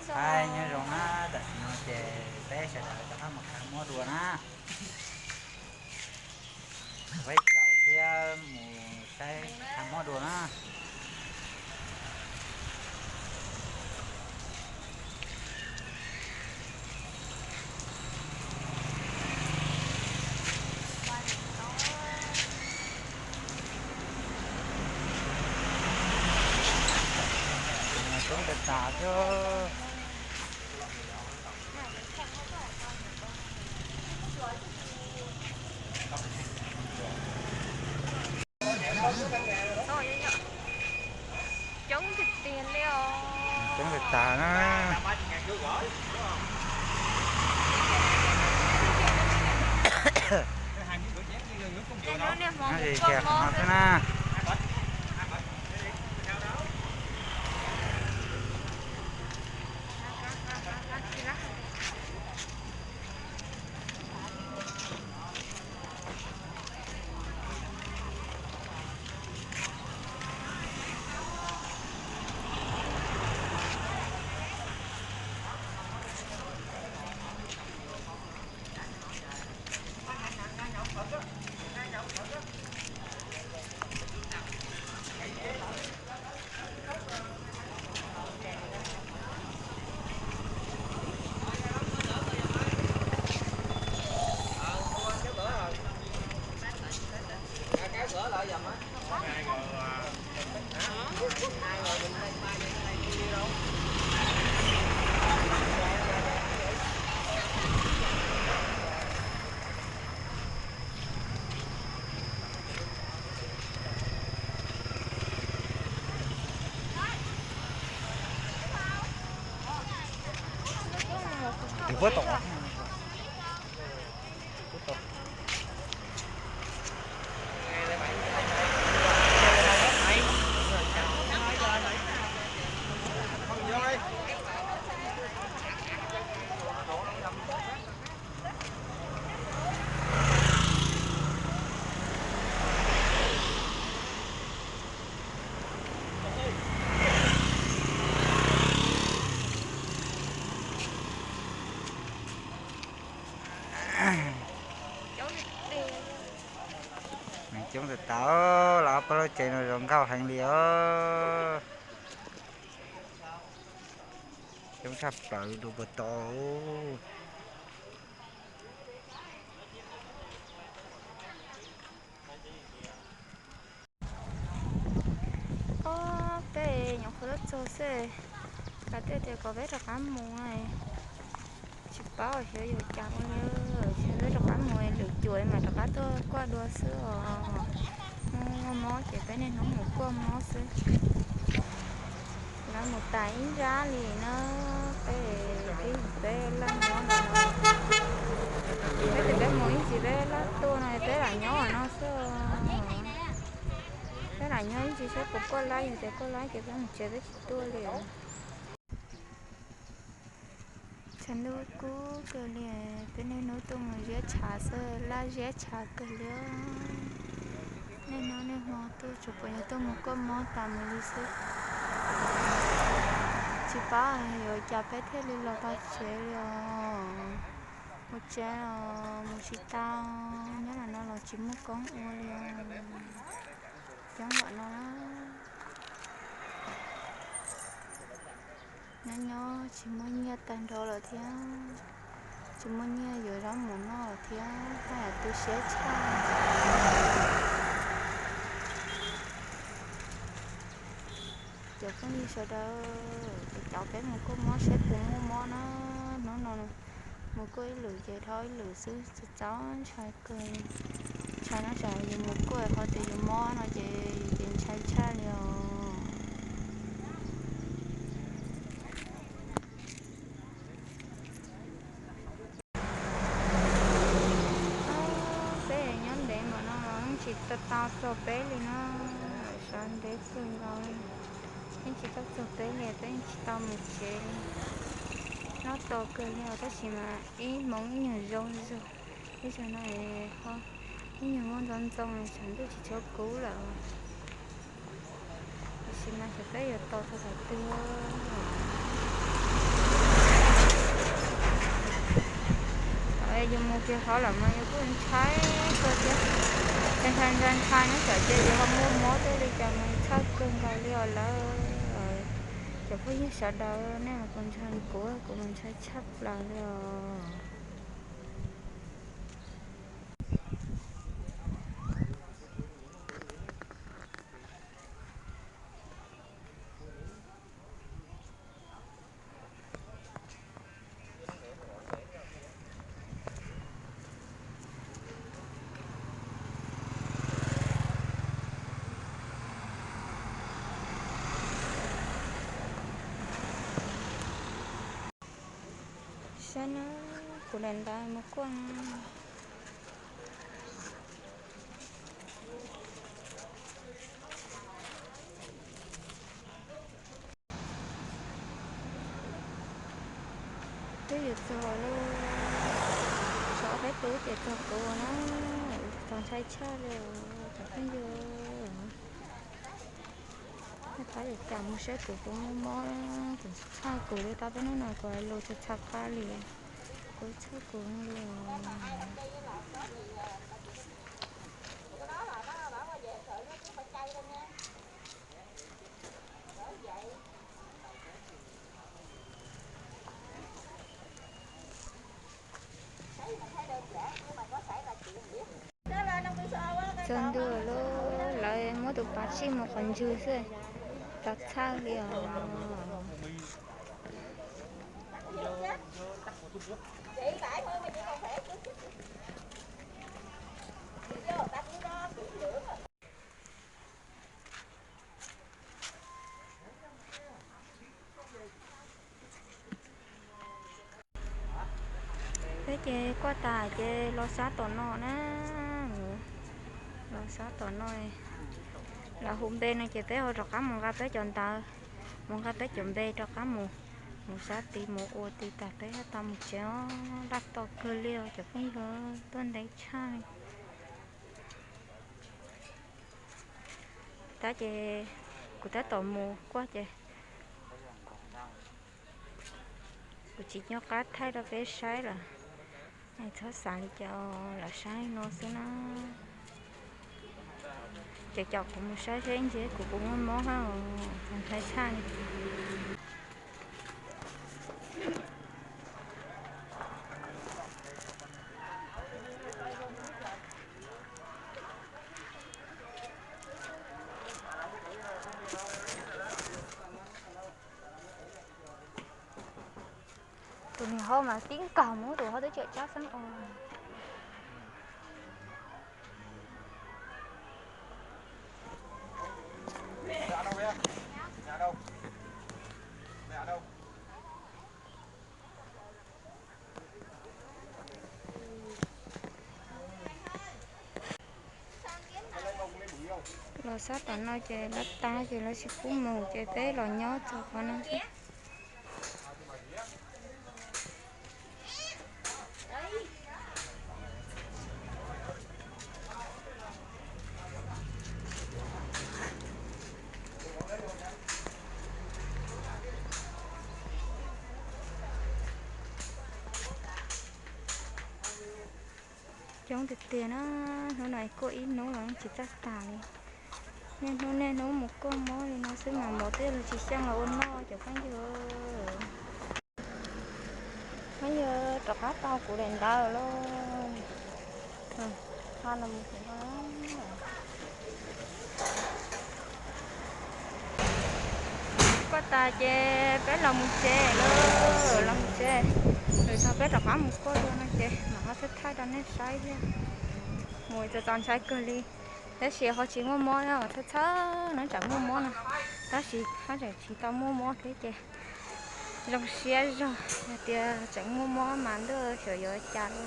Hais nyob zoo na, tam sim no ces peb sawv daws rov qab mus khav mob dua na. Peb caum thiab mus saib khav mob dua na. Coob tas tas thiab. Coob tiag tiag li os. Coob tas tas na. Niaj hmo mus kho mob xwb na. Coob tas tas, los ob peb lub tsev no zoo nkauj heev li os. Coob tshaj plaws li dua puag tod. Ob peb nyuam qhuav tuaj txog xwb, kav twj tias kom peb rov qab mus, tsis paub xyov yuav cas ua li, peb rov qab mus lwm cuam mam rov qab tuaj kuaj dua xwb os. Muaj mob ces peb niaj hnub mus kuaj mob xwb. Lawv mus tas ib nrab li na, peb, peb, peb laj nyob no. Peb tias peb mus ib ntsis peb laj tuaj no, peb lam nyob no xwb. Peb lam nyob ib ntsis saib puas kuaj laib, yog tias kuaj laib ces peb mus tsev, peb tsis tuaj li. Tshav ntuj kub kawg li, peb niaj hnub tuaj mus ziab tshav xwb, laj ziab tshav kawg li. Niaj hnub niaj hmo tuaj tsuas puas yog tuaj mus kuaj mob tas mus li xwb. Tsis paub yuav cas peb thiaj li los tau tsev li os. Mus tsev los mus tsis tau, nyob ntawm no los tsis muaj koob ua li os. Coob npaum no. Nyob nyob tsis muaj nyiaj tag nrho lawm thiab, tsis muaj nyiaj yuav zaub mov noj lawm thiab, haj yam tu siab tshaj. Cov phooj ywg sawv daws, ces caum peb mus kuaj mob saib puas muaj mob na. Hnub no mus kuaj ib lwm ces dhau ib lwm xwb, txaus txaus ntshai kawg. Ntshai no tsam yus mus kuaj ho tias yus mob no ces yus ces ntshai tshaj li os. Peb nyob ntev npaum no los yeej tsis tau txog peb li no. Sawv ntev kawg nkaus li, yeej tsis tau txog peb li, peb yeej tsis tau mus tsev li. Nyob tau kawg li os, tab sis mas ib hmoov ib nyuag zoo zog. Ib zaug no ho ib nyuag muaj ntxoov ntxoo, tshav ntuj tsis tshua kub lawm. Tiam sis mas xyov peb yuav tos txog thaum twg. Yus mus kiag hauv lawm mas yus kuj ntshai kawg thiab. Ntshai ntshai ntshai ntshai no xwb ces yus ho muaj mob thiaj li cas mas txhawj kawg nkaus li os lawm. Cov phooj ywg sawv daws, nej los puas ntshai kuv, kuv mas ntshai tshaj plaws li os. Saib na, kuv daim ntawv mus kuaj. Twb yuav txog lawm, tshuav peb tug ces txog kuv na, txog ntshai tshaj li os cov phooj ywg. Nej pab yuav cas mus saib kuv, kuv muaj mob, kuv txhawj kuv li tau peb hnub no kuv lus txhawj txhawj qab li, kuv txhawj kuv li os. Txog ntua lawm, lawv muab tus pas tsij mus qhov ntswg xwb, txaus txhawj li os. Peb ces kuaj tas ces los sab tom no na, los sab tom no. Lawv hu npe no ces peb ho rov qab mus nqa peb cov ntawv, mus nqa peb cov npe rov qab mus, mus sab tid mus ua tid tas peb tau mus tsev os. Laj tau kawg li os cov phooj ywg, tuaj ntev tshaj li. Tab ces kuv tab tom mus kuaj ces kuv tsis nco qab thaij rau peb saib lawm. Txhob xav li cas, lam saib no xwb na. Ces caum kuv mus saib seb ntsia kuv puas muaj mob hab, ntshai tshaj li. Tus niag hauv mas tib nkaug mus, tus hauv twb tseem tsab xeeb os. Los sab tom no ces lawv tag ces lawv tsis pub mus ces peb los nyob txog qhov no xwb. Coob tiag tiag na, hnub no kuaj ib hnub los tsis txawj tas li. Niaj hnub niaj hnub mus kuaj mob li no xwb mas mov twb tsis xyeej los ua noj cov phooj ywg. Phooj ywg, rov qab tau kuv daim ntawv lauj. Kuaj tas ces peb los mus tsev lauj, los mus tsev. Lwm zaug peb rov qab mus kuaj dua no ces mam ho thaij thaij rau nej saib thiab. Mus txaus txaus ntshai kawg li, tab sis ho tsis muaj mob, txhawj txhawj no tseem muaj mob no, tab sis ho tseem tsis tau muaj mob thiab ces zoo siab zog hais tias tseem muaj mob mas ntuj xyov yuav cas li.